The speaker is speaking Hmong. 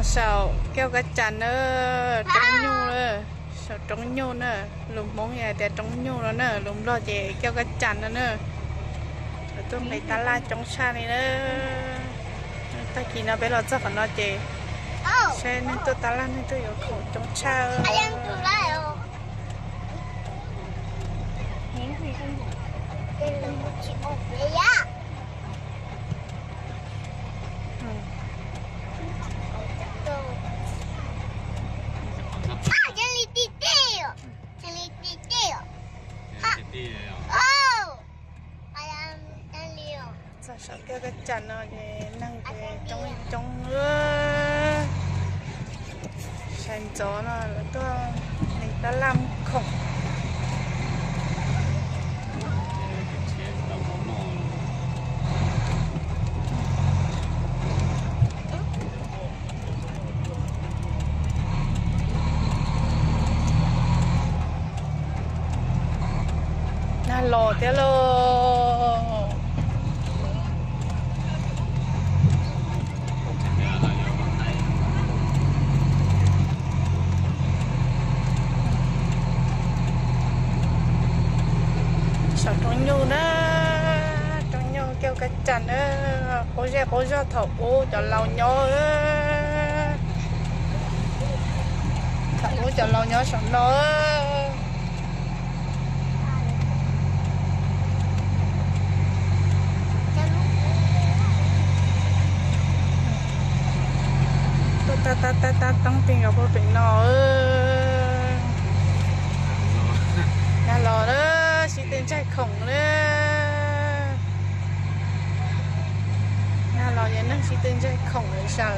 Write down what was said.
Saum Kiauj Kab Cas na, roob nyuj na, saum roob nyuj na, lus Hmoob hais tias roob nyuj no na, lus Nplog ces Kiauj Kab Cas no na. Lawv tuaj nqis tab laj coob tshaj li na. Tag kis no peb los txog qhov no ces saib neeg tuaj tab laj neeg tuaj yuav khoom coob tshaj. Txog saum Kiauj Kab Cas no ces neeg ces coob li coob. Sawv ntxov no lawv tuaj nqis tab laj mus khoom. Nag los thiab lauj. Saum roob nyuj na, roob nyuj Kiauj Kab Cas na, qub zej qub zog thaum ub cov laus nyob, thaum ub cov laus nyob saum no. Tuaj tab tab tab tab toob ti nkaus puag pem no. Nag los na, sib tw ntsaig khoom na. Nag los ces neeg sib tw ntsaig khoom lawm sav.